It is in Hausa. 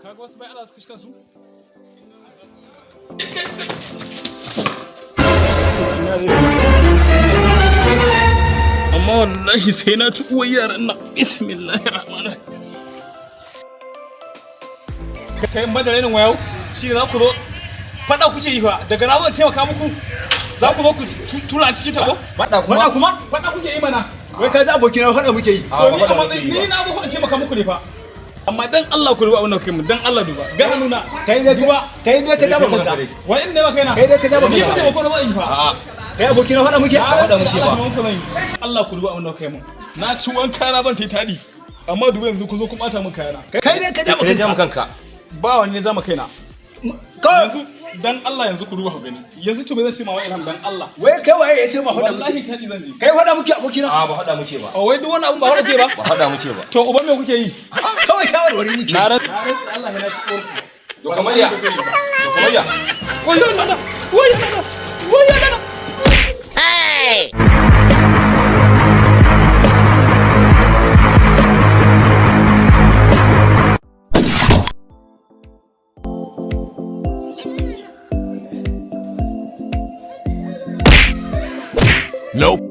Kaga wasu bai Allah suka shi kansu. Amma wallahi sai na ci uwar yaran nan. Bismillahir rahmanir. Kai in bada rainin wayau, shi za ku zo fada kuke yi fa. Daga na zo taimaka muku, za ku zo ku tura cikin tabo. Faɗa kuma? Faɗa kuma? Fada kuke yi mana. Wai ka ji abokina, faɗa muke yi. To ni a matsayin ni na zo in taimaka muku ne fa. Amma dan Allah ku duba abin da kuke mu, dan Allah duba. Ga hannuna. Kai dai. Duba. Kai dai ka jaba kanka. Wani ne ba kaina. Kai dai ka jaba Ni kanka. fa taimako na zo in yi fa. Kai abokina, faɗa muke. Faɗa muke ba. Allah ku duba abin da kuke mu. Na ci wanka na ban tai tadi. Amma duba yanzu ku zo ku bata min kayana. Kai dai ka jaba Kai kanka. jam kanka. Ba wani ne zama kaina. Kawai Yanzu dan Allah yanzu ku duba ku gani. Yanzu to me zan ce ma wa Ilham dan Allah? Wai kai waye ya ce ma faɗa muke? Wallahi tadi zan je. Kai faɗa muke, abokina? A, ba faɗa muke ba. Oh, wai duk wani abun ba faɗa ke ba? Ba faɗa muke ba. To uban me kuke yi? Kawai shawarwari muke. Na rantsi Allah ne na ci uwar. To kamar ya? To kamar ya? Wayo nana! Wayo nana! Wayo nana! Hey! Nope.